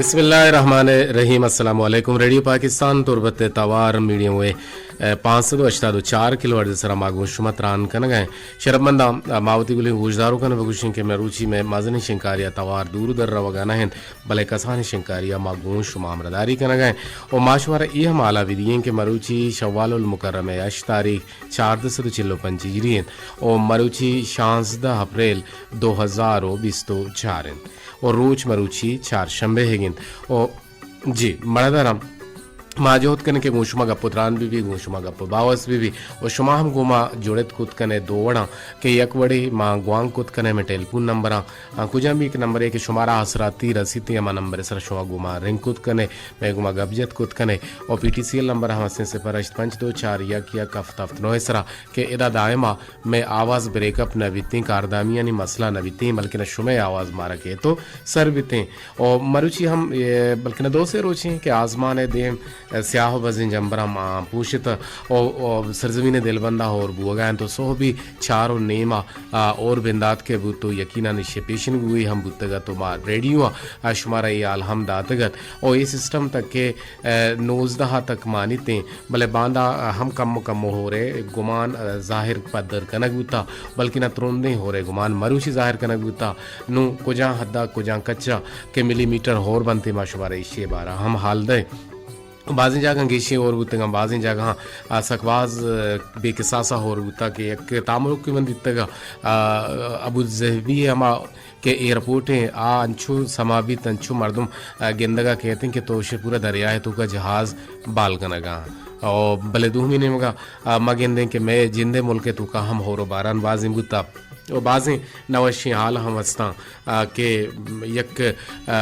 بسم اللہ الرحمن الرحیم۔ السلام علیکم۔ ریڈیو پاکستان تربت ءِ توار میڈیم ویو ءِ پانچ سد و ہشتاد و چار کلو ہرٹز ءِ سرا ما گوں شما تران کنگ ءَ ایں۔ شرپمنداں، ما وتی گلیں گوشداروکاں بگوشیں کہ مروچی مئے مزنیں شنکاری ءِ توار دور در روگ ءَ نہ انت، بلے کسانیں شنکاری ءَ ما گوں شما ہمراہداری کنگ ءَ ایں۔ و ما شمارا اے ہم حالا بدییں کہ مروچی شوال المکرمہ ءِ ہشت تاریخ چاردہ سد و چل و پنچ ہجری انت و مروچی شانزدہ اپریل دو ہزار و بیست و چار انت و روچ مروچی چارشنبہ ئیگ انت و جی، مڑاداراں، ما جہد کنیں کہ گوں شما گپ و تران بہ بی، گوں شما گپ و باوست بہ بی و شما ہم گوں ما جڑت کت کنے دو وڑاں کہ یک وڑے ما گوانک کت کنے مئے ٹیلیفون نمبراں، آ، کجام یک نمبرے کہ شمارا آسراتی رسیت، ہما نمبر ءِ سرا شما گوں ما رنگ کت کنے، مئے گوں ما گپ جت کت کنے و پی ٹی سی ایل نمبر ہم ہستیں صفر ہشت پنچ دو چار یک یک ہفت ہفت نو ءِ سرا کہ ادا دائما مئے آواز بریک اپ نہ بیتیں، کاردامیانی مسئلہ نہ بیتیں، بلکنا شمئے آواز مارا کیت و سر بیتیں۔ و مروچی ہم، اے، بلکنا دو سے روچیں کہ آزمان ءِ دیم، اے، سیاہ و بزیں جمبراں ما پوشت و، و سرزمین ءِ دلبنداں ہور بوگا انت و سہبی چار و نیما، آ، ہور بندات کہ بوت و یقیناً ایشی پیشن گوئی ہم بوتگ ات و ما ریڈیو ءَ شمارا اے حال ہم داتگ ات و اے سسٹم تک کہ، اے، نوزدہ ءَ تک مانیتیں۔ بلے باندا ہم کمو کمو ہورے گمان ظاہر پدر کنگ بوتا، بلکنا ترندیں ہورے گمان مروچی ظاہر کنگ بوتا۔ نوں کجام حدا کجام کچا کہ ملی میٹر ہور بنتے، ما شمارا ایشی بارا ہم حال دئیں۔ بازیں جاگہاں گیشیں ہور بوتگاں، بازیں جاگہاں، آ، سک باز، آ، بے کساسا ہور بوتا کہ یک تامروکے من دیتگا، آ، ابوظہبی ہما کہ ایئرپورٹ ایں، آ انچو سما بیت، انچو مردم، آ، گندگا کیت انت کہ تو شے پورا دریائے توکا جہاز بال کنگا۔ او بلے دومی نیمگا، آ، ما گندیں کہ مئے جندے ملک توکا ہم ہور و باران بازیں بوتا۔ و بازیں نوشیں حال ہم ہستاں، آ، کہ یک، آ،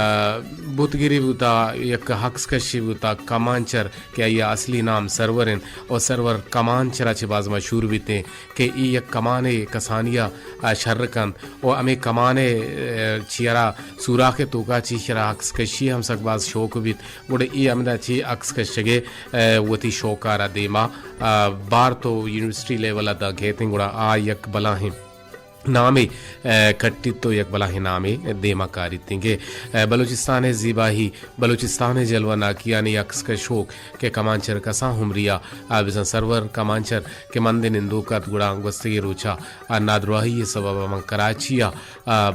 بتگیری بوتا، یک عکس کشی بوتا، کمانچر کہ آئی اصلی نام سرور انت و سرور کمانچرا چہ باز مشہور بیتیں۔ کہ اے یک کمانے کسانی ءَ، آ، شر کنت و ہمے کمانے، آ، چیرا سوراخ ءِ توکا چی شرا عکس کشی ہم سک باز شوق بیت، گڑا اے ہمدا چی عکس کشگ ءِ، آ، وتی شوق ءَ را دیما، آ، بارت و یونیورسٹی لیول ءَ داں کیتیں، گڑا آ یک بلاہیں نامے، آ، کٹیت و یک بلاہیں نامے دیما کاریت انگے۔ آ، بلوچستان ءِ زیبائی، بلوچستان ءِ جلوہ ناکیانی عکس کشوک کہ کمانچر کسان عمری ءَ، آ، بزاں سرور کمانچر کہ مند ءِ نندوک ات، گڑا گوستگیں روچ ءَ، آ، نادراہی ءِ سبب ءَ من کراچی ءَ، آ،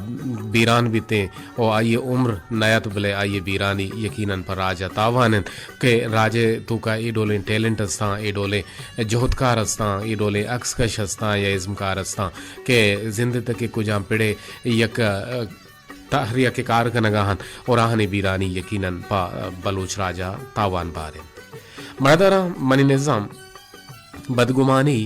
بیران بیتیں و آئی ءِ عمر نیات، بلے آئی ءِ بیرانی یقیناً پہ راج ءَ تاوان انت کہ راج ءِ توکا اے ڈولیں ٹیلنٹ استاں، اے ڈولیں جہدکار استاں، اے ڈولیں عکس کش استاں یا ازمکار استاں کہ زند ءِ تک ءَ کجام پڑے یک، آ، تہریا کہ کار کنگا انت اور آہانی بیرانی یقیناً پہ بلوچ راجا تاوان بار انت۔ مڑداراں، منی نظام بدگمانی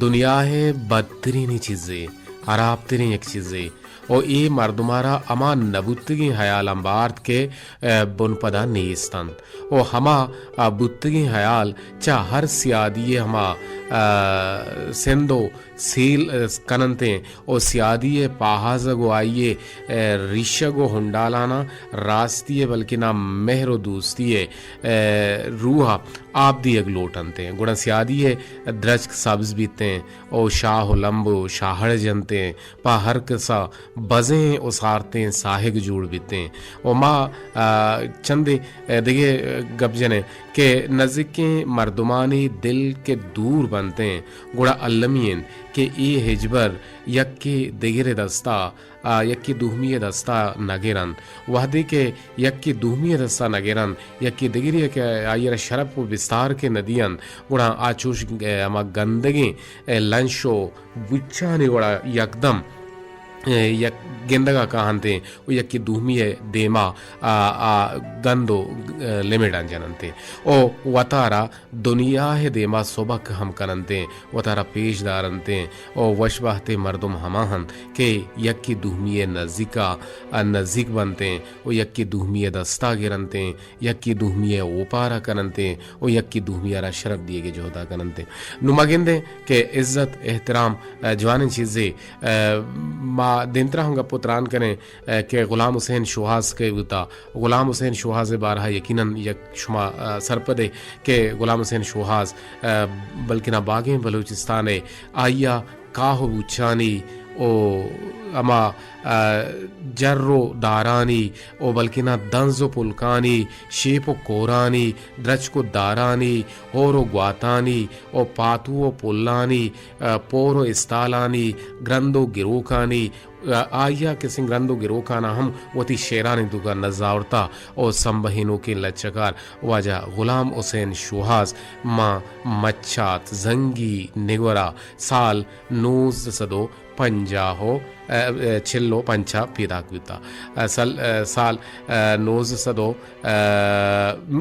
دنیا ءِ بدترینی چیزے، ہرابترین یک چیزے، و اے مردمارا ہما نبوتگیں حیالاں بارت کہ، آ، بنپدا نیست انت۔ و ہما، آ، بوتگیں حیال چہ ہر سیادی ءِ ہما، آ، سندھ و سیل، آ، کننتیں و سیادی ءِ پاہازگ و آئی ءِ، آ، ریشگ و ہنڈالاناں راستی ءِ بلکنا مہر و دوستی ءِ، آ، روح ءَ آپ دیگ لوٹنتیں۔ گڑا سیادی ءِ درچک سبز بیتیں و شاہ و لمب و شاہڑ جنتیں۔ پہ ہر کس ءَ بزیں و سارتیں ساہگ جوڑ بیتیں۔ و ما، آ، چندے، آ، دگہ گپ جنیں کہ نزیکیں مردمانی دل کہ دور بنتیں، گڑا المی انت کہ اے ہچبر یکے دگرے دستا، آ، یکے دومی دستا نگرنت۔ وہدے کہ یکے دومی دستا نگرنت، یکے دگرے کہ آئی را شرپ و بستار کہ ندینت، گڑا آ چوش، آ، ہما گندگیں، آ، لنش و بچانی وڑا یکدم، اے، یک گندگا کاہنتیں و یکے دومی ءِ دیما آ، آ گند و، اے، لمڑاں جننتیں و وتارا دنیا ءِ دیما سبک ہم کننتیں، وتارا پیش دارنتیں و وشبہتیں مردم ہما انت کہ یکے دومی ءِ نزیکا، آ، نزیک بنتیں و یکے دومی ءِ دستا گرنتیں۔ یکے دومی ءِ اوپارا کننتیں و یکے دومی ءَ را شرپ دیگ ءِ جہدا کننتیں۔ نوں ما گندیں کہ عزت، احترام، آ، جوانیں چیزے۔ آ، ما دیمترا ہم گپ و تران کنیں، آ، کہ غلام حسین شوہاز کئے بوتا۔ غلام حسین شوہاز ءِ بارہا یقیناً یک شما، آ، سرپدے کہ غلام حسین شوہاز، آ، بلکنا باگیں بلوچستان ءِ آئی ءَ کاہ و بوچانی و ہما ء، جر و دارانی و بلکنا دنز و پلکانی، شیپ و کورانی، درچک و دارانی، ہور و گواتانی و پاتو و پلانی، ء، پور و استالانی، گرند و گروکانی، ء، آئیا کسیں گرند و گروکانا ہم وتی شعرانی توکا نزاورتا و سمبہینوکیں لچکار واجہ غلام حسین شوہاز ماں مچات زنگی نگورا سال نوزدہ سد و پنجاہ و، ء، ء، چل و پنچا پیداک بوتا۔ ء، سل-، ء، سال، ء، نوزدہ سد و، ء،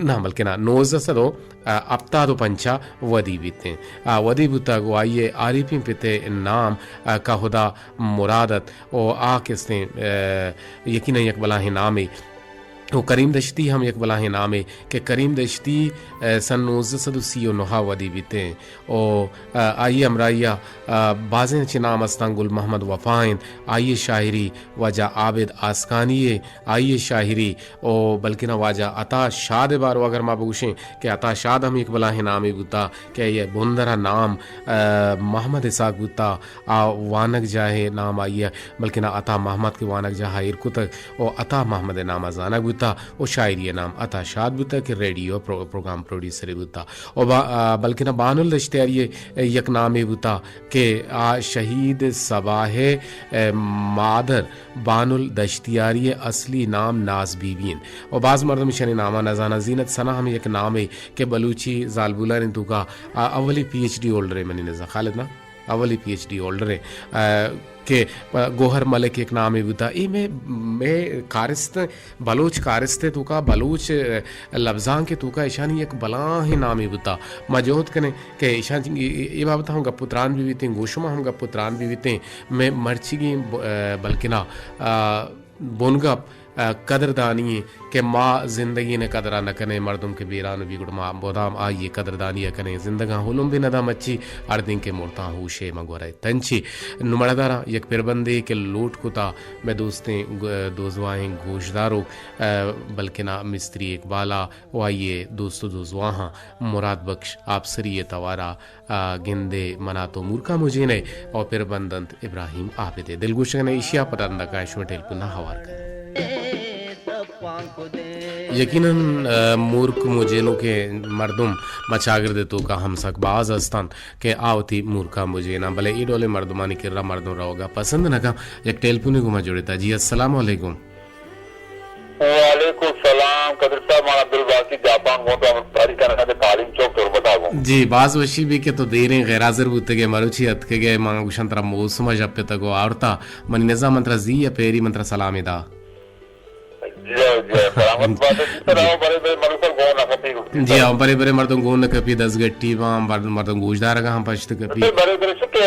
نہ، بلکنا نوزدہ سد و، ء، ہپتاد و پنچا ودی بیتیں۔ آ ودی بوتا گو آئیے عارفیں پتے نام، ء، کہدا مراد ات و آ کستیں، ء، یقیناً یک بلاہیں نامے۔ و کریم دشتی ہم یک بلاہیں نامے کہ کریم دشتی، ء، سن نوزدہ سد و سی و نہ ء ودی بیتیں و، ء، آئی ء ہمراہی ء، ء، بازیں چہ نام استاں، گل محمد وفا انت، آئی ء شاعری واجہ عابد آسکانی ء، آئی ء شاعری و بلکنا واجہ عطا شاد ء بارو اگر ما بگوشیں کہ عطا شاد ہم یک بلاہیں نامے بوتا کہ آئی ء بندر ء نام، ء، محمد اسحاق بوتا۔ آ وانگجاہ ء نام آئی ء بلکنا عطا محمد کہ وانگجاہ ء ایر کتگ و عطا محمد ء نام ء زانگ بوتا و شاعری ء نام عطا شاد بوتا کہ ریڈیو پرو-، پروگرام پروڈیوسر بوتا و با-، آ، بلکنا بانل دشتیاری ء یک نامے بوتا کہ آ شہید صباح ء مادر بانل دشتیاری ء اصلی نام ناز بی بی انت و باز مردم ایشانی نام ء نزاناں۔ زینت ثنا ہم یک نامے کہ بلوچی زالبولانی توکا آ اولی پی ایچ ڈی ہولڈر ء منی نزا خالد نا۔ اولی پی ایچ ڈی ہولڈر ء، ء، کہ گوہر ملک یک نامے بوتا۔ اے مئے، مئے کارست، بلوچ کارست ء توکا بلوچ، ء، لبزانک ء توکا ایشانی یک بلاہیں نامے بوتا۔ ما جہد کنیں کہ ایشان اے، اے، اے بابت ہم گپ و تران بہ بیتیں، گوں شما ہم گپ و تران بہ بیتیں۔ مئے مرچیگیں ب-، ء، بلکنا، ء، بنگپ، ء، قدردانی ایں کہ ما زندگی ء قدر ء نہ کنیں، مردم کہ بیران بی گڑا ما مدام آئی ء قدردانی ء کنیں۔ زندگاں ہلم بہ نداں مچی، ہر دن کہ مرتاں ہوشے مگورئے تنچی۔ نوں مڑاداراں یک پربندے کہ لوٹ کتا مئے دوستیں گ-، دوزواہیں گوشداروک، ء، بلکنا مستری اقبالا و آئی ء دوست و دوزواہاں مراد بخش آپسری ء توارا آ، گندے منا تو مورکا مجین ء او پر بندنت ابراہیم عابد ء۔ دلگوشگ ء ایشی ء پد رندا کائیں شمئے ٹیلیفون ء ہوار کنیں۔ یقیناً، آ، مورک مجینوکیں مردم ما چاگرد ء توکا ہم سک باز ہستاں کہ آ وتی مورکا مجیناں، بلے اے ڈولیں مردمانی کرا مردم روگا پسند نہ کن۔ یک ٹیلیفونے گوما جوڑتا۔ جی، السلام علیکم۔ وعلیکم السلام قدر صاحب، من عبدالباقی جاپان گوں تو ہمکاری کنگا دے تعلیم چوک تربتا گوں۔ جی، باز وشی بی کہ تو دیریں غیر حاضر بوتگے، مروچی اتکگے، من گوشاں ترا موسم ء ژپتگ و آورتا، منی نزا من ترا زی ء پیری من ترا سلامے دا۔ جی، جی، سلامت بات۔ جی۔ سلام، برے برے مروچی گوں نہ کپی گوں۔ جی ہاں، برے برے مردم گون نہ کپی، دزگٹی باں، مردم، مردم گوشدارگا ہم پشت کپی۔ بلے برے برے چو کہ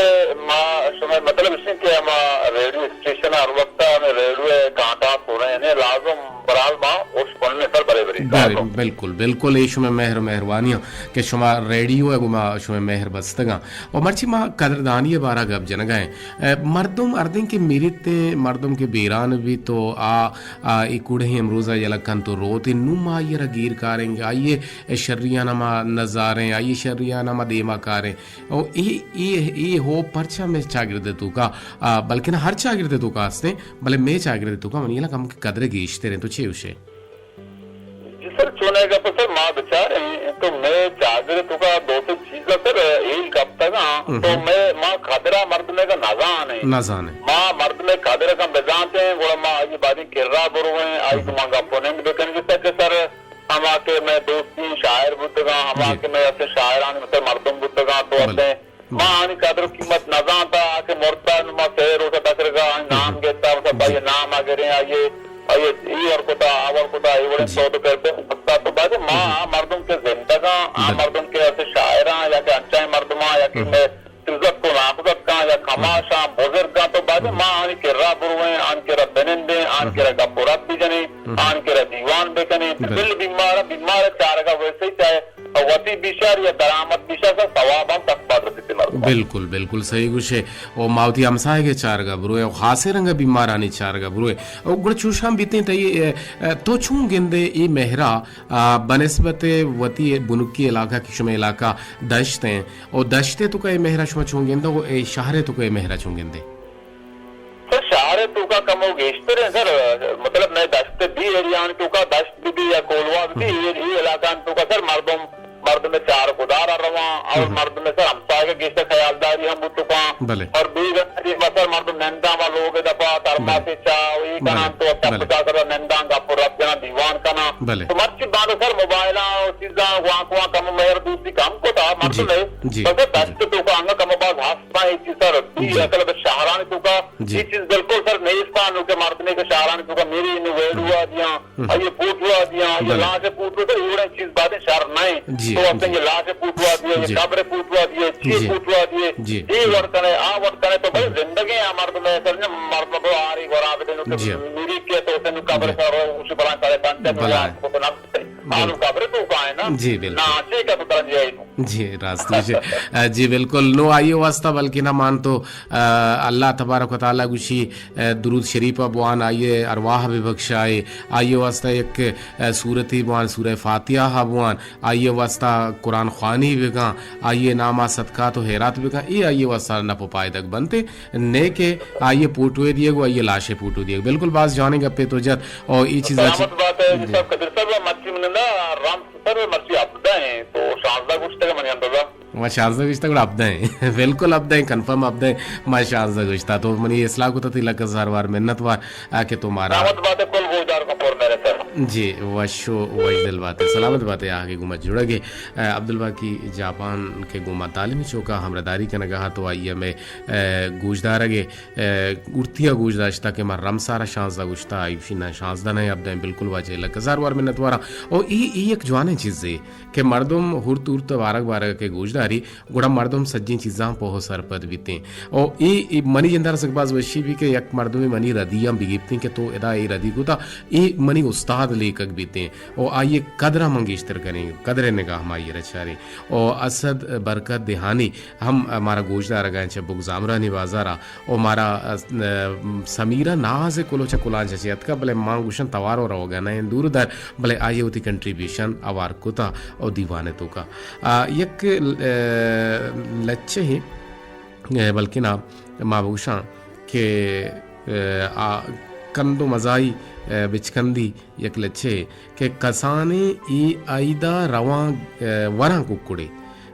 ما شمئے مطلب اش کہ ہما ریڈیو اسٹیشن ہر وقت ہمیں ریڈیو کانٹا سونے یعنی لازم برال ما اوش کننے سر برے برے برے، لازم۔ بالکل، بالکل، اے شمئے مہر و مہروانی ہاں کہ شما ریڈیو ہے گما شمئے مہر بستگاں۔ و مرچی ما قدردانی بارا گپ جنگا ہیں۔ اے، مردم اردن کہ میریت ہیں، مردم کہ بیران بھی تو آ آ، اے کوڑہیں امروز ء یلہ کنت و روت ء نوں ما آئی ء را گیر کاریں، آئی ء شریان ء ما نزاریں، آئی ء شریان ء ما دیما کاریں۔ او اے، اے، اے ہو پرچا مئے چاگرد ء توکا، آ، بلکن ہر چاگرد ء توکا ہستیں، بلے مئے چاگرد ء توکا منی یلہ کمک قدر گیشتریں۔ تو چے گوشے؟ جی سر، چونیں گپ سر، ما بچاریں تو مئے چاگرد ء توکا دو سے چیز سر ایل کپتگاں، تو مئے ما قدر ء مردمے کا نزانیں۔ نزانیں۔ ما مردمے قدر کا بزانتیں، گڑا ما آئی بادی کرا برویں، آئی گما گپ و نند بکنیں، جیسا کہ سر ہما کہ مئے دوستیں شاعر بوتگاں، ہما کہ مئے اسے شاعران مثل مردم بوتگاں، تو اسے ما آنی قدر و قیمت نزانتا، آ کہ مرتا نو ما سے روچ تکرگا آنی نام گیتا، مثل بھائی نام آ گریں، آئیے، آئیے ای ور کتا، آ ور کتا، ای وریں سود کرتے، تو بعد ما آ مردم کہ زندگاں، آ مردم کہ اسے شاعراں یا کہ انچائیں مردماں یا کہ مئے عزت کو ناخزت کاں یا کماشاں بزرگاں تو بعد ما آنی کرا برویں، آن کرا بنندیں، آن کرا گپ و رد بجنیں، آن کرا دیوان بکنیں۔ بل بیمار، بیمار چارگا ویسے چاہے وتی بیشار یا درآمد بیشار کا ثواب ہم تک بات رسیتے مردم۔ بالکل، بالکل صحیح گوشے۔ او ما وتی ہمساہگ ء چارگا برویں، او خاصیں رنگ ء بیمارانی چارگا برویں۔ او گڑا چوشاں بیتیں تئی، اے، اے، تو چون گندے اے مہرا، آ، بنسبت وتی بنکی علاقہ کہ شمئے علاقہ دشت ہیں، او دشت ء توکا اے مہرا شما چون گندے، او اے شہر ء توکا اے مہرا چون گندے؟ سر، شہر ء توکا کمو گیشتر ایں سر، مطلب مئے دشت بی ایریانی توکا، دشت بی بی یا کولواہ بی بی، اے، اے علاقہانی توکا سر مردم، مردم چار گدارا رواں اور مردم سر ہمسایگ گیشتر خیالداری ہم بوت کناں۔ بلے۔ اور بیگاہ دیما سر مردم ننداں و لوگ دپا ترماسے چاہ و اے کناں تو چپ چاکر ننداں، گپ و رپ کناں، دیوان کناں۔ بلے۔ تو مرچی باندا سر موبائلاں و چیزاں وانک وانک کم مہر دوستی کم کتا مردم ہے۔ جی۔ بس دشت توکا انگا کم باز ہست اے چیز سر۔ بی اصل بس شہرانی توکا جی۔ اے چیز بالکل سر نیست اَنت کہ مردمے کہ شہرانی توکا میری انو ویڈیو آ دیاں، آئی پوٹو آ دیاں، آئی لاش پوٹو، تو اے وڑیں چیز باتیں شر نہ ایں۔ جی، تو اصلاً جی۔ اے لاش پوٹو آ دیاں، اے جی۔ قبر پوٹو آ دیاں، اے چی جی۔ پوٹو آ دیاں، جی۔ اے وڑ کنے، آ وڑ کنے، تو بھائی زندگیں آ مردم اے سر، مردم کو آری گورا بدے نو کہ جی۔ میری کے تو سن قبر جی۔ سر اسی بلاں کرے بنتے تو بلائے۔ آ کو نہ آنو قبر توکا ایں نا۔ جی، بالکل۔ نا چے کا تو ترنجے اے نو۔ جی، راست گوشے۔ جی، بالکل۔ نو آئی واسطہ بلکہ نہ مان تو، آ، اللہ تبارک و تعالی گوشی، آ، درود شریف بوان، آئی ارواح بہ بخشائے، آئی واسطہ یک، آ، سورتی بوان، سورہ فاتحہ بوان، آئی واسطہ قرآن خوانی بکن، آئی ناما صدقات و خیرات بکن، اے آئی واسطہ نپ و پائدگ بنتے، نے کہ آئی پوٹوے دیگ و آئی لاش پوٹو دیگ۔ بالکل باز جوانیں گپے تو جت، او اے چیز سلامت بات ہے جی۔ صاحب، قدیر صاحب، مرچی منندا رام سر مرچی ہبدہ ایں، تو شانزدہ گوشتگ منی اندازہ۔ ما شانزدہ گوشتگ، گڑا ہبدہ ایں۔ بالکل ہبدہ ایں، کنفرم ہبدہ ایں۔ ما شانزدہ گوشتا، تو منی اصلاح کتا، تئی لک ہزار وار منت وار، آ، کہ تو مارا سلامت بات ہے، کل گوشدار کو پر میرے سر۔ جی، وشو، وش دل بات ہے، سلامت بات ہے، آ کہ گوما جڑگ ئے۔ آ، عبدالباقی جاپان کہ گوما تعلیمی چوکا ہمراہداری کنگا، تو آئی مئے، آ، گوشدارگ ئے۔ ء، گرتیا گوش داشتا کہ ما رمسارا شانزدہ گوشتا، آئی گوشی نہ، شانزدہ نہ، ہبدہ ایں۔ بالکل واجہ، لک ہزار وار منت واراں۔ او اے، اے یک جوانیں چیزے کہ مردم ہرت ہرت بارگ بارگ کہ گوش داری، گڑا مردم سجیں چیزاں پوہ سرپد بیتیں۔ او اے، اے منی جندار سک باز وشی بی کہ یک مردمے منی ردیاں بگیپتیں کہ تو ادا اے ردی کتا، اے منی استاد لیکگ بیتیں۔ او آئی قدر من گیشتر کنیں، قدر نگاہ ما آئی را چاریں۔ او اسد برکت دہانی ہم مارا گوش دارگا ایں چہ بگزامرانی بازارا۔ و مارا، ء، سمیرا ناز کلو چہ کلانچ چہ اتکا، بلے ما گوشن توار و روگا نہ ایں دور در، بلے آئی وتی کنٹریبیوشن اوار کتا و دیوان توکا۔ آ، یک، ء، لچہ ہے، ء، بلکنا ما بگوشاں کہ، ء، آ، کند و مزائی، ء، بچکندی یک لچہ ہے کہ کسانیں ای عیدا رواں، ء، وراں ککڑے۔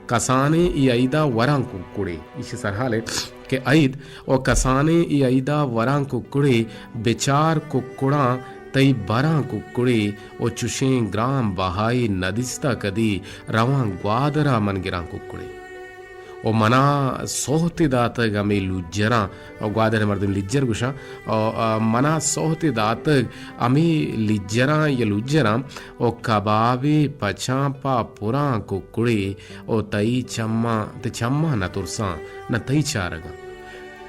کسانیں ای عیدا وراں ککڑے۔ ایشی سرحال ہے کہ عید و کسانیں ای عیدا وراں ککڑے، بچار ککڑاں تئی براں ککڑے و چشیں گران بہائی ندیستا کدی، رواں گوادرا من گراں ککڑے۔ و منا سوہتے داتگ ہمے لجراں، و گوادر مردم لجر گوشاں، و، آ، منا سوہتے داتگ ہمے لجراں یا لجراں، و کبابے پچاں پا پراں ککڑے، و تئی چماں، تئی چماں نہ ترساں، نہ تئی چارگاں۔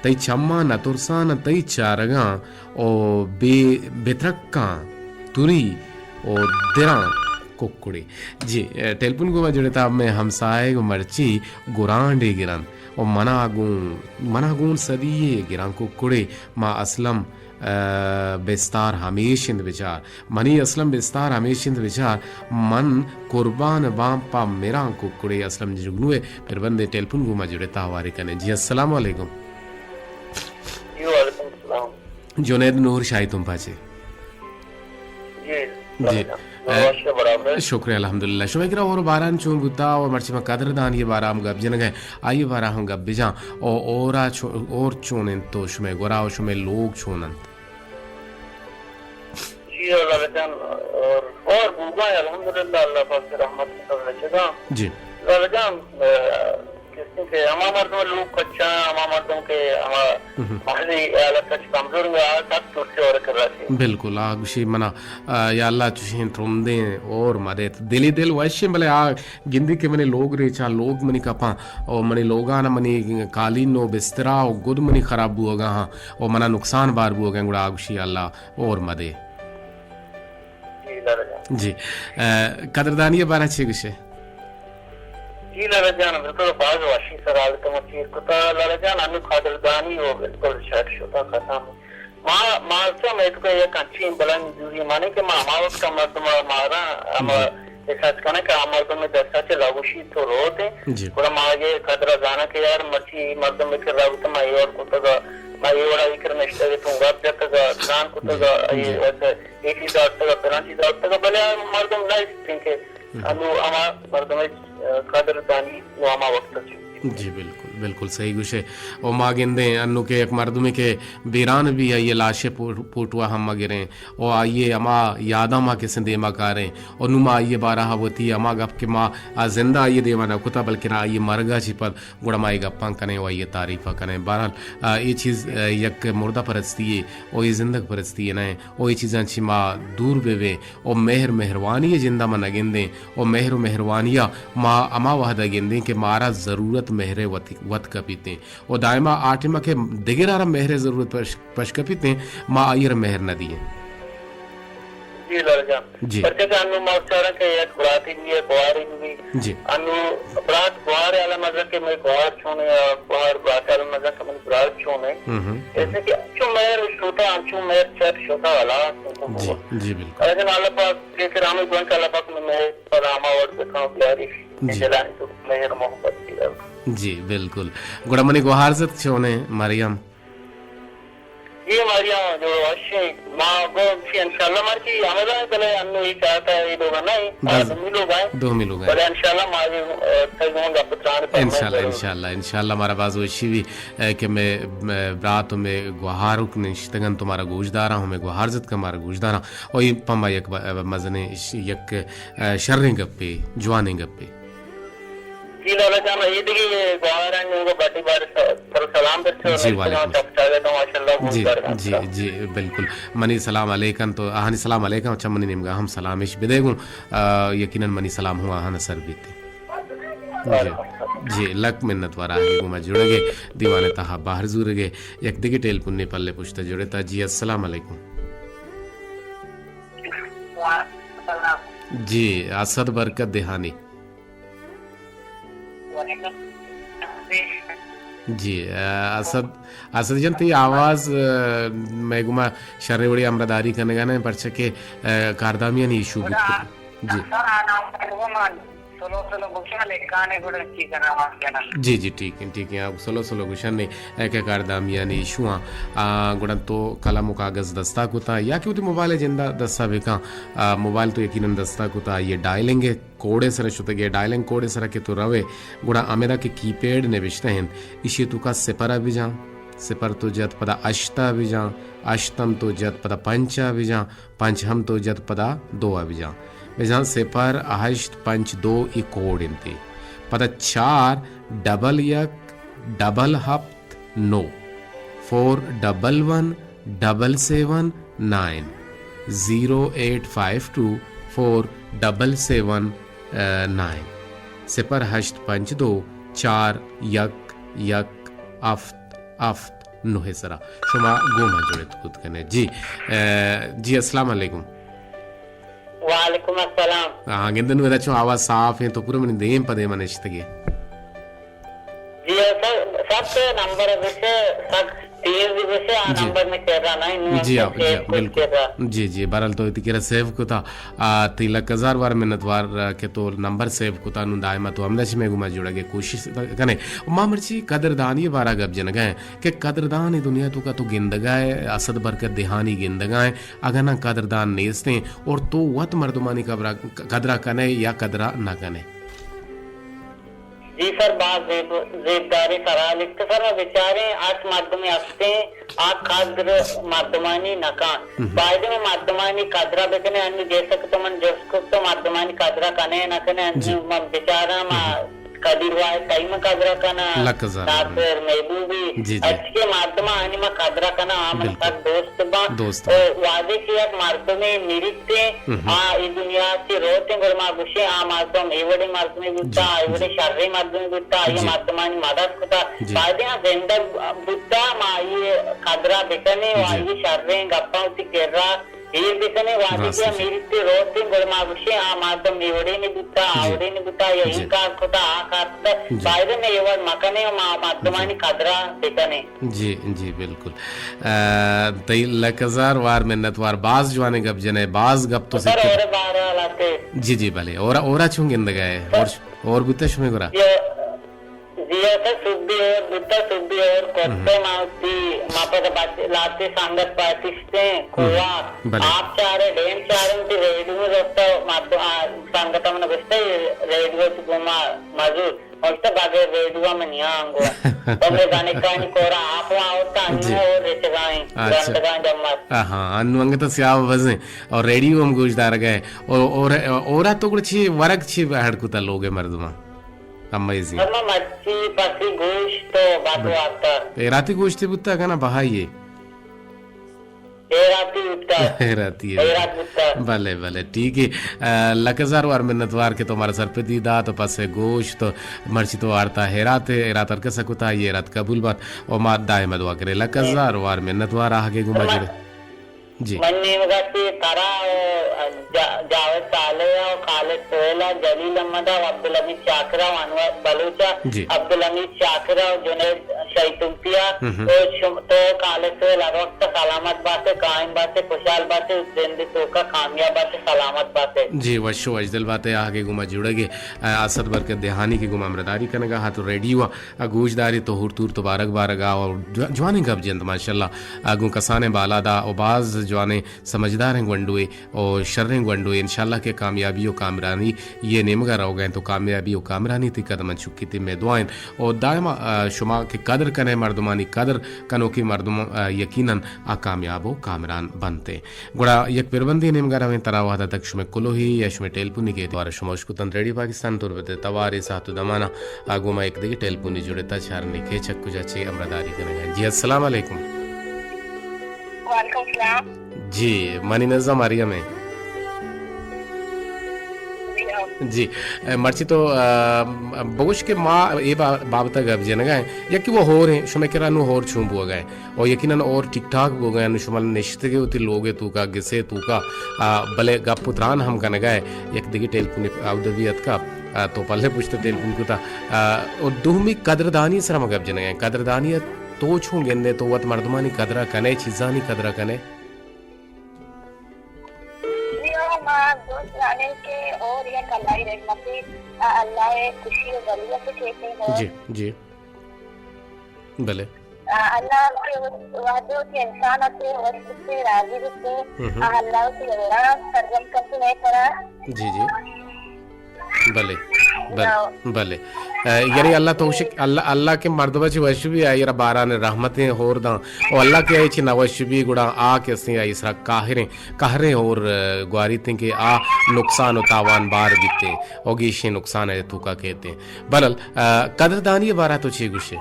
تئی چماں نہ ترساں، نہ تئی چارگاں، و بے، بے ترکاں، تری، و دراں ککڑے۔ جی، ٹیلیفون گوما جڑتا مئے ہمسائگ و مرچی گرانڈے گرنت۔ و منا گون، منا گون صدی یے گران ککڑے، ما اسلم، ء، بستار ہمیش انت بچار۔ منی اسلم بستار ہمیش انت بچار، من قربان باں پہ مران ککڑے۔ اسلم جگنو ء پربندے ٹیلیفون گوما جڑتا ہوارے کنے۔ جی، السلام علیکم۔ جی، وعلیکم السلام۔ جنید نور شاہی تم پاچے۔ جی، جی۔ وش برابر۔ شکر الحمدللہ۔ شمئے کرا اور باران چون بوتا اور مرچی ما قدردانی بارا ہم گپ جنگ ہے، آئی بارا ہم گپ بجاں۔ او اورا چو-، اور چون انت تو شمئے گورا و شمئے لوگ چون انت؟ جی، اللہ جان، اور، اور بوگا ہے، الحمدللہ، اللہ پاک کی رحمت سے سب رچگا۔ جی۔ اللہ جان، اے، کسی کہ ہما مردم لوگ کچا، ہما مردم کہ ہما محلی حالت کچ کمزور میں آ، سب ترسی اور کر رہا تھی۔ بالکل، آ گوشی منا، آ، یا اللہ چوشیں ترندیں اور مدد۔ دلی دل وشیں، بلے آ گندی کہ منی لوگ ریچاں، لوگ منی کپاں، او منی لوگاں منی قالین و بسترا و گد منی خراب بوگا ہاں، او منا نقصان بار بوگا، گڑا آ گوشی اللہ اور مدے۔ جی لالا جان۔ جی۔ ء، قدردانی ء بارہ چے گشے؟ جی لالا جان، بالکل باز وشی سرحال تو چیر کتا لالا جان، انو قدردانی و بالکل شٹ شتا ختم۔ ما، ما چم ایتکو یک انچیں بلند دوری مانے کہ ما ہما وقت مردم مارا ہم جی۔ احساس کنه کہ آ مردم دستا چه لگوشی تو روت۔ جی۔ گڑا ما اگه قدر زانه کہ یار مرچی مردم کہ روت ما ایور کتگا ما اے وڑا اے کر نشتگ اتوں، گپ جتگ ء، تران کتگ ء، اے واسطہ اے چیز آرتگ ء، پلان چیز آرتگ ء، بلے آ مردم نہ اشتیں کہ انو ہما مردم ء قدر دانی نو ہما وقت ء چیز۔ جی، بالکل، بالکل صحیح گوشے۔ او ما گندیں انو کہ یک مردمے کہ بیران بی، آئی ء لاش ء پو-، پوٹوا ہم مگریں، او آئی ء ہما یاداں ما کسیں دیما کاریں، او نوں ما آئی ء بارہ ء وتی ہما گپ کہ ما آ زندہ آئی ء دیما نہ کتا، بلکنا آئی ء مرگ ء چی پد گڑا ما اے گپاں کنیں و آئی ء تعریف ء کنیں۔ بہرحال، آ، اے چیز، آ، یک مردہ پرستی یے و اے زندگ پرستی یے نہ انت و اے چیزاں چہ ما دور بہ بیں و مہر مہروانی ء جند ء ما نہ گندیں و مہر و مہروانی ء ما ہما وہد ء گندیں کہ مارا ضرورت مہر ء وت، وت کپیت انت و دائما آ ٹیم ء کہ دگر ء را مہر ء ضرورت پش، پش کپیت انت، ما آئی ء را مہر نہ دئیں۔ جی لالا جان۔ جی۔ پرچہ کہ انو ما چاراں کہ یک براتے بی، یک گوارے بی۔ جی۔ انو برات گوار ء حالا مزن کہ مئے گوار چون ء، گوار برات ء حالا مزن کہ منی برات چون ء۔ ہم ہم۔ ایسے کہ انچو مہر شوتا، انچو مہر چٹ شوتا والا۔ جی، جی، بالکل۔ لیکن اللہ پاک کہ کہ رحمت گوان کہ اللہ پاک میں مہر پر آما وڑ بکاں بیاری۔ جی۔ دلانی تو مہر محبت دی۔ جی، بالکل۔ گڑا منی گوہار زت چون ء مریم؟ جی، مریم جو وشیں۔ ما گو چی انشاءاللہ مرچی ہمدا، بلے انو اے چاہتا ہے، اے لوگ نہیں، بس دومی لوگ ہیں۔ دومی لوگ ہیں۔ بلے انشاءاللہ ما یہ، اے، تئی گون گپ تران پر انشاءاللہ، انشاءاللہ، انشاءاللہ مارا باز وشی بھی، اے، کہ میں، میں برات و میں گوہاروک نشتگن تو مارا گوش داراں، ہمیں گوہار زت کہ مارا گوش داراں۔ او اے پما یک ب-، مزنیں ش-، یک، اے، شریں گپے، جوانیں گپے۔ جی لالا جان، اے دگہ گوہاراں گوں بڈی بار س-، سر سلام برسے۔ جی، وعلیکم۔ چپ چاگے تو ماشاءاللہ جی، بہت بڑا جی، جی، بالکل۔ منی سلام علیکم تو، آہانی سلام علیکم، چہ منی نیمگا ہم سلامش بدے گوں۔ آ، یقیناً منی سلام ہوں آہان سر بیتے۔ جی، جی، لک منت وار آہانی گوما جڑگے، دیوان تہا باہر زورگے، یک دگہ ٹیلیفون نے پلے پشت جڑتا۔ جی، السلام علیکم۔ وعلیکم السلام۔ جی، اسد برکت دہانی۔ جی، آ، اسد، اسد جان، تئی آواز، آ، مئے گوما شریں وڑے ہمراہداری کنگا نہ، پرچہ کہ، آ، کاردامیانی ایشو بیت۔ جی۔ سلو سلو گوشاں، لکھانے گڑا چی کناں، وان کناں۔ جی، جی، ٹھیک ہے، ٹھیک ہے۔ آپ سلو سلو گوشاں نے، اے کہ کاردامیانی ایشو آں، آ، گڑا تو قلم و کاغذ دستا کتا، یا کہ وتی موبائل جندا دستا بکاں، آ، موبائل تو یقیناً دستا کتا، یہ ڈائلنگ ہے۔ کوڈ ءِ سرا شتگ ئے، ڈائلنگ کوڈ ءِ سرا کہ تو روئے، گڑا ہمیدا کہ کی پیڈ نبشتہ انت، ایشی ءِ توکا صفر ءَ بجاں، صفر تو جت پدا ہشت ءَ بجاں، ہشت ہم تو جت پدا پنچ ءَ بجاں، پنچ ہم تو جت پدا دو ءَ بجاں۔ بجاں صفر ہشت پنچ دو ای کوڈ انت۔ پدا چار ڈبل یک ڈبل ہپت نو، فور ڈبل ون ڈبل سیون نائن، زیرو ایٹ فائیو ٹو فور ڈبل سیون نائن، صفر ہشت پنچ دو چار یک یک ہفت ہفت نو ءِ سرا شما گوں ما جڑت کت کنے۔ جی، اے، جی، السلام علیکم۔ وعلیکم السلام۔ ہاں، گندن ودا چون آواز صاف ہیں تو پورا منی دیم پہ دیم نشتگے۔ جی، سر، سر سے نمبر بچے، سر تیز بچے، آ جی۔ نمبر میں کہہ رہا نا، انہوں جی، سے ہاں، جی، سیو ہاں، کچھ بالکل۔ کہہ رہا۔ جی، جی، بہرحال تو اتکرا سیو کتا، آ، تی لک ہزار وار منت وار، آ، کہ تو نمبر سیو کتا، نو دائما تو ہمدا شمے گما جوڑگے کوشش کنے۔ ما مرچی قدردانی بارا گپ جنگا ہیں کہ قدردان دنیا تو کا تو گندگا ہے، اسد برکت دہانی گندگا ہے، اگاں نہ قدردان نیستیں اور تو وت مردمانی قبرا، قدرا کنے یا قدرا نہ کنے۔ جی سر، باز زیب، زیبداریں سرحالے کہ سر ما بچاریں ہرچ مردمے ہستیں، آ قدر مردمانی نہ کن۔ باید ایں مردمانی قدرا بکنے، انو جیسا کہ تو من جست کت تو مردمانی قدرا کنے نہ کنے، انو من بچاراں ما قدیر واحد تئی من قدرا کناں، لک ہزار ناصر محبوبی، جی، جی۔ ہرچ کہ مردمانی من قدرا کناں، آ من سک دوست باں۔ دوست باں۔ او وہدے کہ یک مردمے میریت ایں، آ اے دنیا چہ روت ایں، گڑا ما گوشیں آ مردم اے وڑیں مردمے بوتا، آ اے وڑیں شریں مردمے بوتا، آئی مردمانی مدد کتا، جی۔ بایدیں آ زندگ بوتا، ما آئی قدرا بکنیں و آئی شریں گپاں وتی کرا ایر بکنیں، وہدے کہ میریت روت ایں، گڑا ما گوشیں آ مردم اے وڑیں بوتا، آ وڑیں بوتا، یا اے کار کتا، آ کار کتا، بایدیں اے وڑ مکنیں و ما مردمانی قدرا بکنیں۔ جی، جی، بالکل۔ آ، تئی لک ہزار وار منت وار، باز جوانیں گپ جنے، باز گپ تو سر، سکے۔ اور بارہ لاتے۔ جی، جی، بلے۔ اور، اورا چون گندگا ہے؟ اور، اور بوتا شمے گورا؟ جی، جی، سر، سوبی اور بوتا، سوبی اور کتے ما وتی، ما پدا بچ-، لاتے سنگت پاتشتیں، ہم۔ کوہ، بلے۔ آپ چارے، ڈیم چارے، وتی ریڈیو رستا، مردم، آ، سنگت من گشتے، ریڈیو تو گما مزور، گشتے بغیر ریڈیو من نیاں گو۔ تو میں گانے کانی کورا آپ آوتا، جی۔ انو اور رچگائیں، اچھا۔ گندگائیں جمت۔ ہاں، انو انگت سیاہ بزیں، اور ریڈیو ہم گوش دارگا ہے، اور، اور، اور تو گڑ چی ورگ چی ہڑ کتا لوگ مردماں؟ اما ازی۔ اما مرچی پسی گوشت و بات بلے۔ وارتا۔ ہیراتی گوشتے بوتا کنا بہائی ہے؟ ہیراتی بوتا۔ ہیراتی ہے۔ ہیرات بوتا۔ بلے، بلے، ٹھیک ہے۔ آ، لک ہزار وار منتوار کہ تو مارا سرپدی دات و پس گوشت و مرچی تو وارتا ہیرات ہے، ہیرات ہر کسا کتا، یہ ہیرات قبول بات و ما دائم دعا کرے۔ لک ہزار وار منتوار آہگے گما جڑے۔ جی۔ من نیمگا چہ ترا و جا-، جاوید صالح و خالد سہیل و جلیل احمد و عبدالحمید شاکر و انور بلوچ و جی۔ عبدالحمید شاکر و جنید شیطوپی و ہم ہم۔ تو شم-، تو خالد سہیل ہر وقت سلامت باتے، قائم باتے، خوشحال باتے، زندے توکا کامیاب باتے، سلامت باتے۔ جی، وش و وشدل باتے، آہگے گوما جوڑگے، آ، اسد برکت دیہانی کے گوما ہمراہداری کنگا ہاتو ریڈیو آ گوش داری تو ہور تور تو بارگ بارگا و جو-، جوانیں گپ جنت ماشاءاللہ۔ آ گوں کسانیں بالاد آ و باز جوانیں سمجھداریں گونڈوے و شریں گونڈوے، انشاءاللہ کہ کامیابی و کامرانی یہ نیمگا روگا انت و کامیابی و کامرانی تی قدم چکی تی میں دعا انت و دائما، آ، شما کہ قدر کنے مردمانی قدر کنوکی مردم، آ، یقیناً آ کامیاب و کامران بنتے۔ گڑا یک پربندے نیمگا رویں، ترا وہدا تک شمے کلوہی یا شمے ٹیلیفونی کہ دوارہ شما اشکتن ریڈیو پاکستان تربت توارے ساعت و دمانا آ گوما یک دگہ ٹیلیفونی جڑتا چارنے کہ چک کجا چے ہمراہداری کنگا۔ جی، السلام علیکم۔ وعلیکم السلام۔ جی، منی نزا مریم ہے۔ جی، ہاں۔ جی، اے، مرچی تو، آ، بگوش کہ ما اے با-، بابتا گپ جنگا ہیں، یکی وہ ہور ہیں، شمے کرا نو ہور چون بوگا ہیں۔ او یقیناً اور ٹھیک ٹھاک بوگا ہیں، شما نشتگے وتی لوگے توکا، گسے توکا، آ، بلے گپ و تران ہم کنگا ہے۔ یک دگہ ٹیلیفون آودا بھی اتکا، آ، تو پلے پشت ٹیلیفون کتا۔ آ، او دومی قدردانی سر ہم گپ جنگا ہیں۔ قدردانی تو چون گندے، تو وت مردمانی قدرہ کنے، چیزانی قدرہ کنے؟ جی، او ما دوست جانے کہ اور یک اللہ رحمتی، آ، اللہ خوشی و بلیا سے کہتے ہیں۔ جی، جی۔ بلے۔ آ، اللہ کہ وعدے کہ انسان سے وش سے راضی بتے، ہم ہم۔ آ، اللہ کی اللہ سرجم کرتے نہیں پڑا۔ جی، جی۔ بلے، بلے، بلے۔ اے، یعنی اللہ توشک، اللہ، اللہ کہ مردم چی وش بی، آئی را باران رحمتیں ہور داں۔ او اللہ کہ آئی چی نوش بی، گڑا آ کہ استیں آئی سرا قاہریں، قہریں ہور، اے، گواریتیں کہ آ نقصان و تاوان بار بیتیں۔ او گیشیں نقصان ہے توکا کہتیں۔ بلل، اے، قدردانی بارا تو چی گوشے؟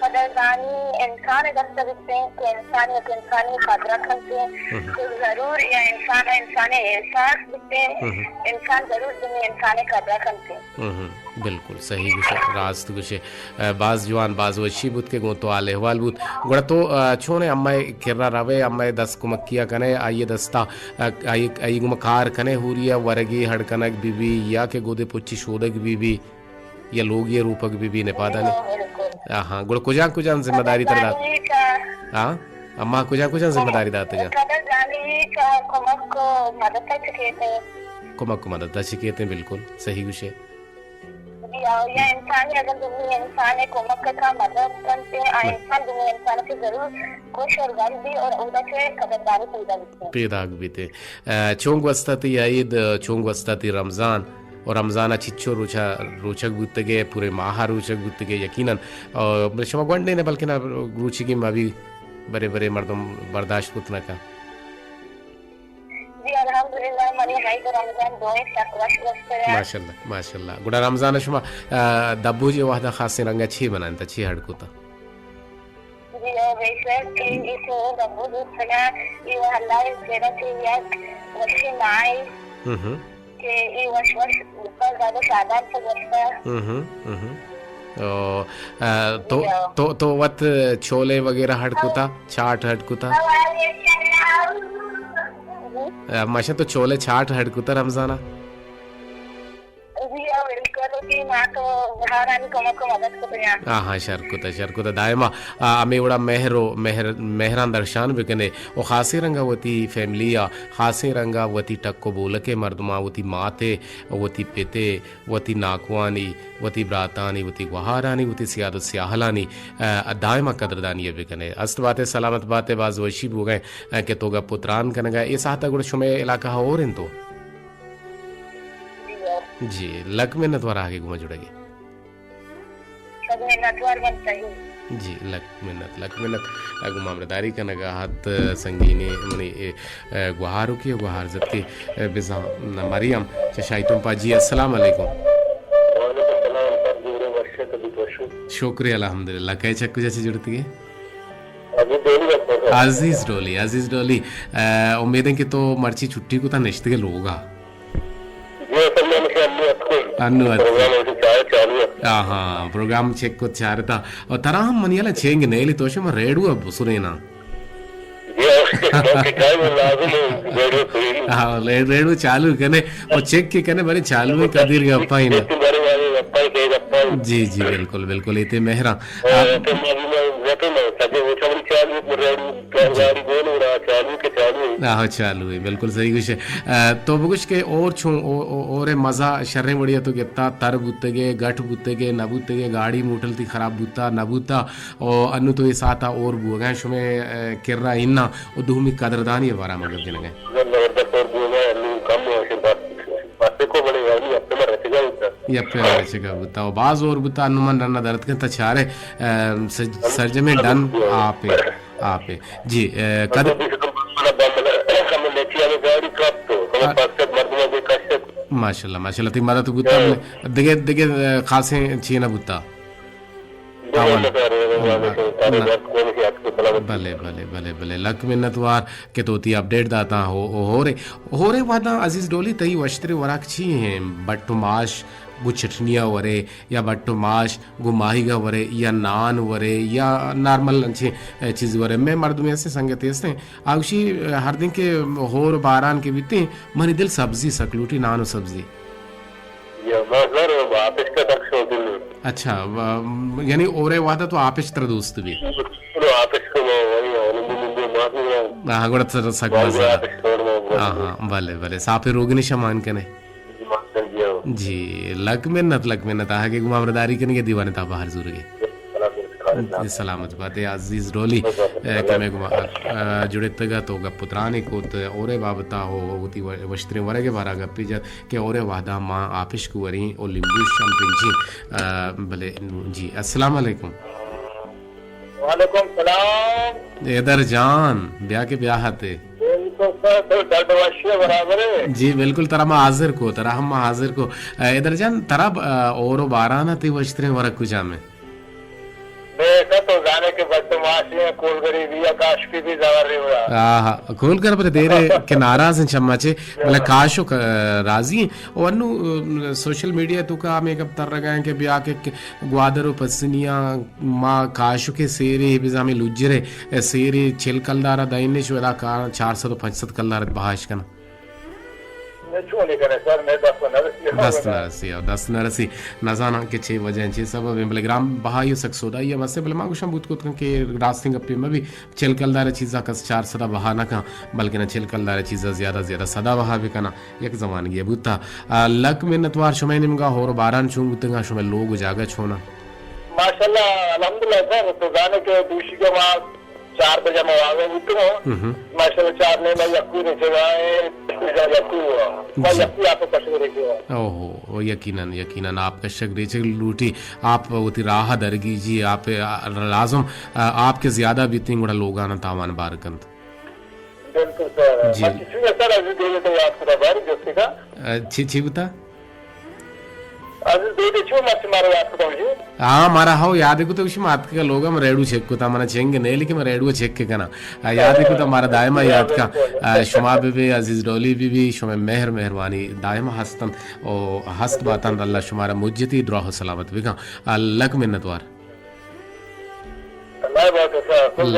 قدردانی انسان دست بیتیں کہ انسان یک انسانی قدر کنتے، ہم۔ تو ضرور یا انسان انسان احساس بیتیں، ہم۔ انسان ضرور دنی انسان قدر کنتے۔ ہم، بالکل صحیح گوشے، راست گوشے۔ اے، باز جوان، باز وشی بوت کہ گوں تو حال احوال بوت۔ گڑا تو، اے، چونے امئے کرا روے، امئے دست کمکیا کنے، آئی دستا، اے، آئی، آئی گوما کار کنے، ہوری ورگی ہڑ کنگ بی بی یا کہ گودے پچی شودگ بی بی؟ یا لوگی روپگ بی بی نپادانی؟ ہاں، بالکل۔ آہاں، گڑا کجا کجا ذمہ داری تر دات؟ قدردانی کا ہاں، اما کجا کجا ذمہ داری دات جا؟ قدردانی کا کمک و مدد چکیتے۔ کمک و مدد چکیتے، بالکل صحیح گوشے۔ جی، آ، یا انسانی اگر دومی انسان کمک کا مدد کنتے، آ بس۔ انسان دومی انسان سے ضرور خوش اور غم بھی اور اودا سے قدردانی پیدا بھی۔ پیداک بیت۔ اے، چون گوستا تی عید، چون گوستا تی رمضان، و رمضان ء چچو روچا، روچگ بوتگے، پورے ماہ ء روچگ بوتگے، یقیناً۔ او، بلے شما گونڈین ء بلکنا روچگی مبی، برے برے مردم برداشت کت نہ کن۔ جی، الحمدللہ، منی عید و رمضان دوئیں سک وش گوستگا۔ ماشاءاللہ، ماشاءاللہ۔ گڑا رمضان ء شما، آ، دبوجے وہدا خاصیں رنگا چی بنائیں تا چی ہڈ کتا؟ جی، او بے شک، اے، اے تو دبو دوستگا، اے و اللہ ء سیرا چہ یک وشی ماہے ہم ہم۔ کہ اے وش وش پر زیادہ شادان سے گوشتا۔ ہم ہم، ہم ہم۔ او، آ، تو، جی، او۔ تو، تو وت چولے وغیرہ ہڈ کتا، چاٹ ہڈ کتا؟ جی۔ آ، ماشا تو چولے چاٹ ہڈ کتا رمضانا؟ جی، او بالکل، جی، ما تو کارانی کمک و مدد کتگاں۔ آہاں، شر کتہ، شر کتہ۔ دائما، آ، ہمے وڑا مہر و مہر، مہراں درشان بکنے و خاصیں رنگا وتی فیملی ء، خاصیں رنگا وتی ٹک و بولکے مردماں، وتی ماتے، وتی پتے، وتی ناکوانی، وتی براتانی، وتی گوہارانی، وتی سیاد و سیاہلانی، آ، دائما قدردانی ء بکنے۔ است باتے، سلامت باتے، باز وشی بوگئے، آ، کہ تو گپ و تران کنگا۔ اے ساعتا گڑا شمے علاقہ ہور انتو؟ جی، لک منت وار آگے گما جڑگے۔ لک منت وار من تئی۔ جی، لک منت، لک منت۔ اگو مامرداری کنگا ہت سنگینی منی، اے، اے، گوہارو کی، گوہار زد کی، اے، بزاں مریم چہ شاہی تمپا۔ جی، السلام علیکم۔ وعلیکم السلام، سر جوڑے وشے، طبیعت وشو؟ شکر الحمدللہ۔ کئے چک کجا چہ جڑتگے؟ عزیز ڈولی۔ عزیز ڈولی، عزیز ڈولی، اے، امیدیں کہ تو مرچی چھٹی کتا نشتگے لوگا۔ جی، اصل میں مجھے انو اتکو۔ انو اتکو۔ پروگرام ہمشی چاہے چالو ہے۔ آہاں، پروگرام چیک کو چارتا۔ اور ترا ہم منی والا چینگ نیلی تو شما ریڈو اب سنینا۔ جی، اوکے، ٹائم لازم ہے، ریڈو سنی۔ ہاں، رے-، ریڈو چالو کنے، اور چیک کے کنے بڑے چالو ہے، قدیر گپا ہی نا۔ بڑے والے گپا ہی، کئی گپا ہی۔ جی، جی، بالکل، بالکل، یہ تے مہرا۔ اے، آپ تے میں بھی میں، میں تو میں، سجے وہ چمڑی چالو ہے، ریڈو۔ جی۔ گاڑی گون ہو رہا، چالو کہ چالو ہے؟ آہو، چالو ہے، بالکل صحیح گوش ہے۔ آ، تو بگوش کہ اور چون، او-، او-، اور مزہ شریں وڑیا تو گپتا، تر بوتگے، گٹ بوتگے، نہ بوتگے، گاڑی موٹل تی خراب بوتا، نہ بوتا، او انو تو اے ساعتا اور بوگا شمے، آ، کرا انا، او دومی قدردانی بارا ما گپ جنگا۔ زبردست اور بوگا، انو کم ہو، بس، بس کو بڑے گاڑی اپنے رکھے گا۔ یا پہ رچگا بوتا و باز اور بوتا، انو من ڈنا درد کن تا چارے، آ، سج-، سرجمیں ڈن آپے، آپے۔ جی، آ، قد-، ماشاءاللہ، ماشاءاللہ، تی مدد بوتا، بلے دگہ، دگہ، آ، خاصیں چی نہ بوتا۔ بلے، بلے، بلے، بلے، لک منت وار کہ تو تی اپڈیٹ داتا ہو، ہو، ہورے، ہورے وہداں عزیز ڈولی تئی وشتریں وراک چی ہیں؟ بٹ و ماش گوں چٹنیا ورے یا بٹ و ماش گوں ماہیگا ورے یا نان ورے یا نارمل انچیں، اے، چیز ورے۔ میں مردمی ایسے سنگت ایسے ہیں، آگوشی، اے، ہر دن کے ہور و باران کے بیتے ہیں، منی دل سبزی سکلوٹی نان و سبزی۔ یا ما زر و آپشکا سک شوقین۔ اچھا، و-، یعنی اورے وہدا تو آپش تر دوست بی؟ چلو آپشکا ما وہی آنندی مندی ما بھی۔ ہاں، گڑا تر سک مزہ۔ آپشکا ما وہی۔ ہاں، ہاں، بلے، بلے۔ ساپے روگنی شمان کنے۔ جی، لک منت، لک منت۔ آہا کہ گما برداری کنگے دیوانے تا باہر زورگے۔ سلامت بات ئے عزیز ڈولی، اے، کہ مئے گما، آ، جڑتگا تو گپ و ترانے کوت، اورے بابتا ہو، وتی و-، وشتریں ورگے بارا گپی جت کہ اورے وہدا ما آپشک وریں او لیمبو شم پنچیں، آ، بلے، جی، السلام علیکم۔ وعلیکم السلام۔ حیدر جان، بیا کہ بیا ہتے۔ بالکل سر، تو ڈڈ وشی برابر ہے۔ جی، بالکل، ترا ما حاضر کو، ترا ہم ما حاضر کو۔ اے، حیدر جان، ترا، آ، اور و باران تی وشتریں ورگ کجام ہے؟ بے شک، تو زانے کہ بٹ ماشی ہیں، کول گریبی یا کاشکی بھی زور رہی ہوا۔ آہا، کول گر پر دیرے کہ ناراض ہیں چما چے، بلے کاشک، آ، راضی ہیں۔ او انو، آ، سوشل میڈیا تو کا ہمیں گپ تر رگا ہیں کہ بیا کہ، کہ گوادر و پسنیاں ما کاشکے سیرے بزاں ہمے لجرے، اے، سیرے چل کلدارا دئینش و ادا کاراں چار سد و پنچ سد کلدار بہاش کناں۔ نہ چونے کنے سر، نہ دست نہ رسی۔ دست نہ رسی، او دست نہ رسی۔ نزاناں کہ چے وجہ ایں، چے سبب ایں، بلے گران بہائی و سک سودائی ء بس ایں، بلے ما گوشاں بوت کت کن کہ راستیں گپے مہ بی، چل کلدار چیزا کس چار سدا بہا نہ کن، بلکنا چل کلدار چیزا زیادہ زیادہ سدا بہا بکناں۔ یک زمانگے بوتا۔ آ، لک منتوار شمئے نیمگا ہور و باران چون بوتگاں، شمئے لوگ و جاگہ چوناں؟ ماشاءاللہ، الحمدللہ سر، تو زانے کہ دوشی کہ ما چار بجہ ما واجہ بوتگاں۔ ہم۔ ماشاءاللہ چار نیمہ یکو رچگا ایں، یکو ہوا۔ ما جی۔ یکو آپ کشگ ریچگا۔ اوہو، او یقیناً، یقیناً آپ کشگ ریچگ لوٹی، آپ وتی راہ درگیجی، آپ، آ، لازم، آ، آپ کہ زیادہ بیتیں گڑا لوگانا تاوان بار کنت۔ بالکل سر۔ جی۔ مرچی چون سر، عزیز ڈولی تو یاد کتا باری جستے کا؟ آ، چی، چی بوتا؟ عزیز ڈولی چون مرچی مارا یاد کتا جی؟ ہاں، مارا ہو یاد کتا، گوشی ما اتکگا لوگا من ریڈو چیک کتا، منا چنگ نے، لیکن من ریڈو چیک کناں۔ آ، یاد کتا مارا دائما یاد کا۔ آ، شما بہ بے، عزیز ڈولی بہ بی، شما مہر مہروانی دائما ہستن او ہست باتن، اللہ شمارا مجتی دراہ و سلامت بکن۔ آ، لک منتوار۔ اللہ بات سر۔ اللہ،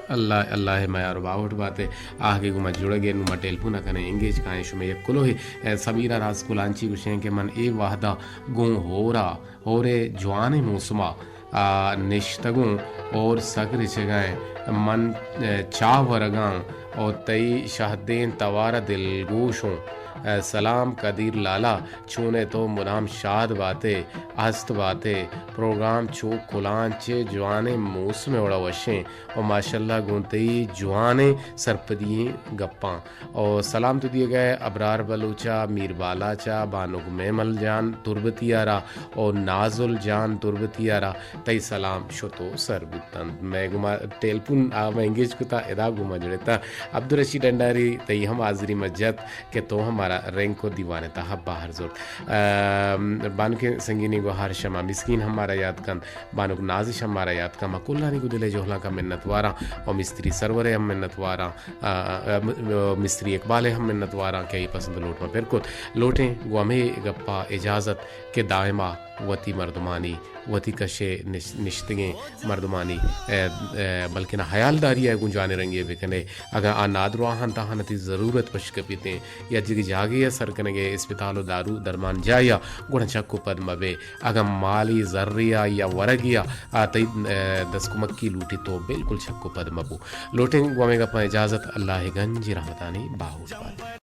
اللہ، اللہ میار و باہوٹ باتے۔ آہگے گوں ما جڑگے، نوں ما ٹیلیفون کنیں، انگیج کائیں شمے یک کلوہے۔ اے، سمیرا راز کلانچی گوشیں کہ من اے وہدا گوں ہورا، ہورے جوانیں موسما، آ، نشتگوں اور سک رچگائیں۔ من، اے، چاہ ورگاں اور تئی شہدیں توارا دلگوشوں۔ اے، سلام قدیر لالا، چونے تو؟ مدام شاد باتے، ہست باتے۔ پروگرام چو کلانچے، جوانیں موسم وڑا وشیں۔ و ماشاءاللہ گوں تئی جوانیں سرپدی گپاں۔ و سلام تو دیگئے ابرار بلوچا، میر بالاچا، بانک میمل جان تربتی آرا و نازل جان تربتی آرا۔ تئی سلام شتو سر بوتنت۔ مئے گوما ٹیلیفون آ مئے انگیج کتا، ادا گوما جڑتا۔ عبدالرشید ڈنڈاری، تئی ہم حاضری مجت کہ تو ہم مارا رنگ کو دیوانے تہا باہر زرت۔ ام، بانک سنگینی گوہار شما مسکین ہم مارا یاد کن، بانک نازش ہم مارا یاد کن۔ ما کلانی گو دل جہلاں کا منت واراں و مستری سرورے ہم منت واراں، آ، آ، م-، مستری اقبالے ہم منت واراں کہ ای پسند لوٹ ما پر کت۔ لوٹیں گو ہمے گپا اجازت کہ دائما وتی مردمانی، وتی کشے نش-، نشتگیں مردمانی، اے، اے، بلکنا حیالداری ء گوں جوانیں رنگے بکنے۔ اگاں آ نادراہاں تہان وتی ضرورت پش کپیتیں یا جگہ جاگے ء سر کنگے اسپتال و دارو درمان جاہیا، گڑا چک و پد مبے۔ اگاں مالی زریا یا ورگیا آ تئی، اے، دست کمکی لوٹی تو بالکل چک و پد مبو۔ لوٹیں گو ہمے گپاں اجازت، اللہ گنجی رحمتانی باہوٹ بات۔